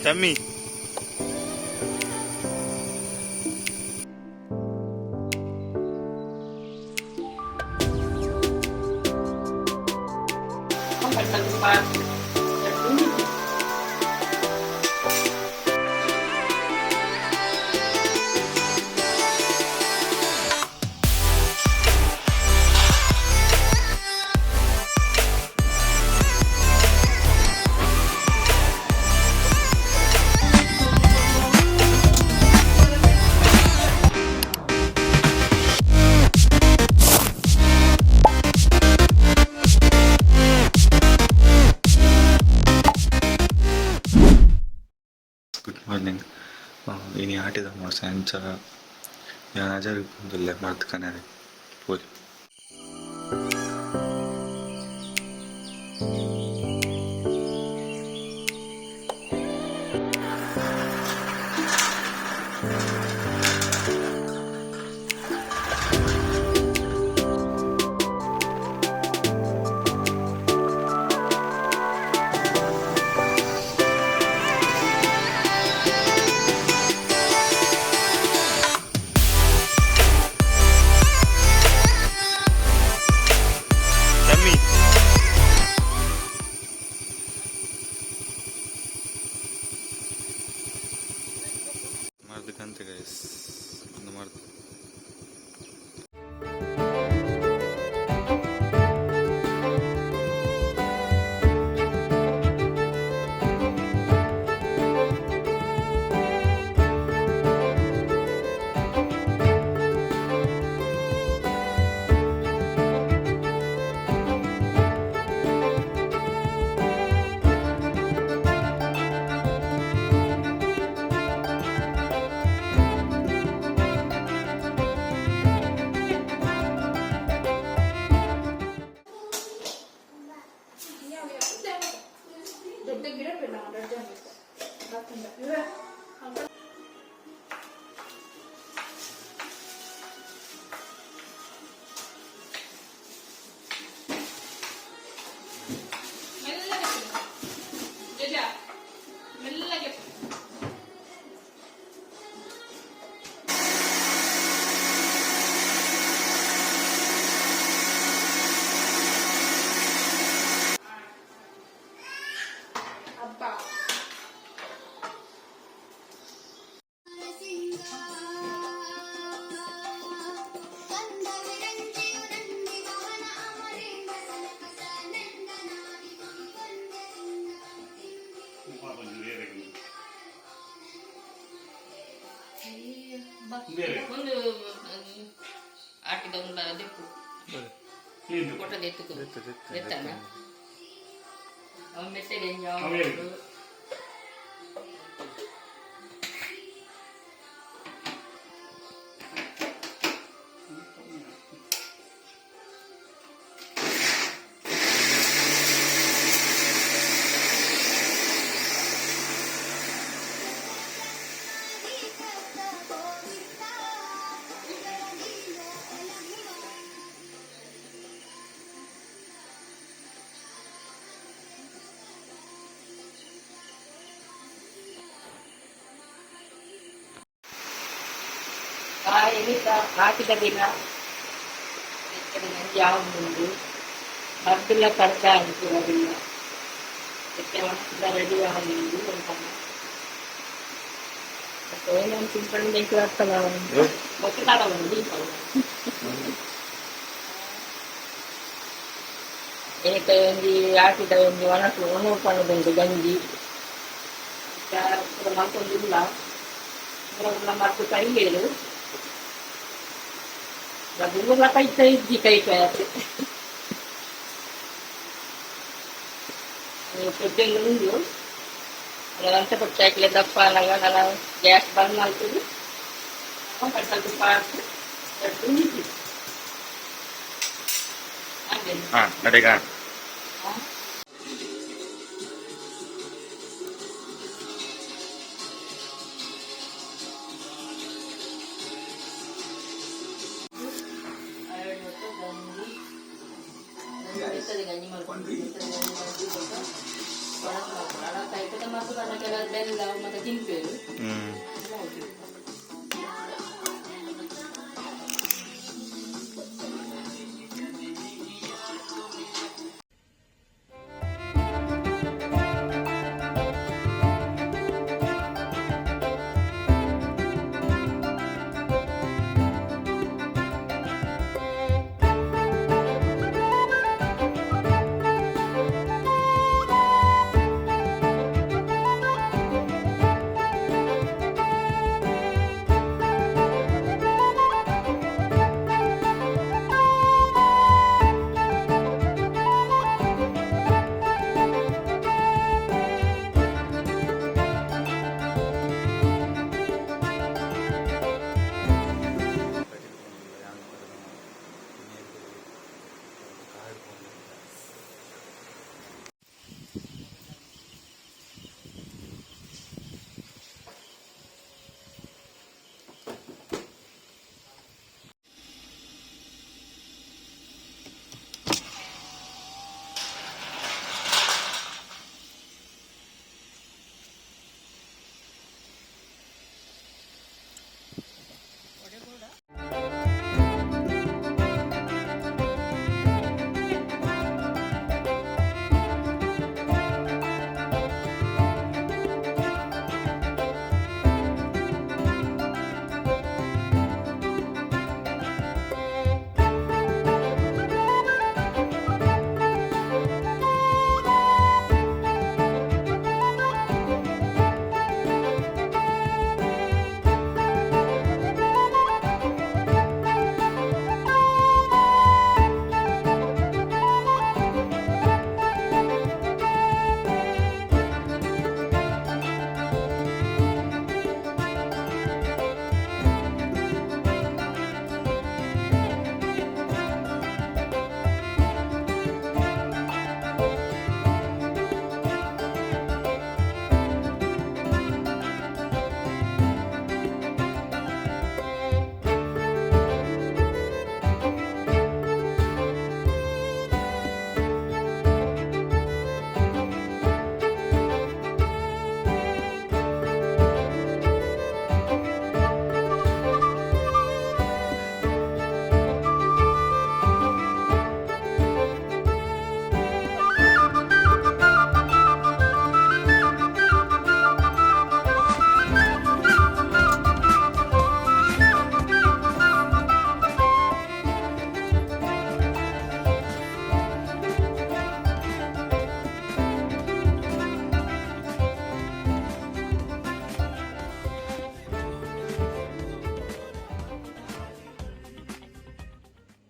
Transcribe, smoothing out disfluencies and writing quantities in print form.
Shami. Good morning. ಇನಿ ಆಟಿದ ಅಮಾವಾಸ್ಯೆ, ಅಂಚ ಯಾನ್ ಅಜರ್ಗ್ ಪೋವೊಂದುಲ್ಲೆ ಮರ್ದ್ ಕನರೆ. ಪೋಲಿ. ಶಮ್ಮಿ. ಮರ್ದ್ ಕಂತೆ ಗೈಸ್, ಒಂದು ಮರ್ದ್. ದೊಡ್ಡ ಗಿಡ ಬೇಡ. ದೊಡ್ಡ ಮೆಲ್ಲಗೆ ಜಜ, ಮೆಲ್ಲಗೆ. ಅಬ್ಬಾ. ಒಂದು ಆಟಿದ ಒಂದು ದೆಪ್ಪು ಕೊಟ್ಟದ ಎತ್ತುಕು ಎತ್ತನ ಅವನ ಮೆತ್ತೆಗೆ. ಇನಿತ ಆಟಿದ ದಿನ ಯಾವುದು ಮರ್ದುಲ ಕರ್ಕ ಅನ್ಸಿರೋದಿಲ್ಲ. ರೆಡಿ ಆಗುಂಡು ಅಂತ ಏನಂತ ತಿಳ್ಕೊಂಡು ಅರ್ಥಲ್ಲ. ಗೊತ್ತಾಗ ಒಂದು ಏಕ ಒಂಜಿ ಆಟಿದ ಒಂಜಿ ಒಣಸು ಒಣ ಪಣದುಂಡು ಗಂಜಿ ಮಲ್ತೊಂದಿಲ್ಲ. ಮದ್ದು ಕೈಯೇಳು ಊರ್ಲ ಕೈತ ಇಜ್ಜಿ ಕೈತ ಪೆದ್ದೆಲ್ಲ ಉಂಡು. ಅಂಚ ಪೊಚ್ಚ ದಪ್ಪ ಆನಗ ನನ ಗ್ಯಾಸ್ ಬಂದ್ ಮಲ್ತುದು ಸ್ವಲ್ಪ ಪಾಡ್ದು ಉಂಡು. ಹಾ, ಅಡೆಗ. ಗಂಜಿ. ಒಣಸ್ ಮಲ್ಪೊಡು. ಅಡತ್ತ ಐತ ಮಸ್ತ್ ಪಂಡ ಕೆಲವು ಬೆಲ್ಲ ಮತ್ತೆ ತಿನ್ಪೇರು. ಹ್ಮ್. ಅವು ತಿನ್ಪು.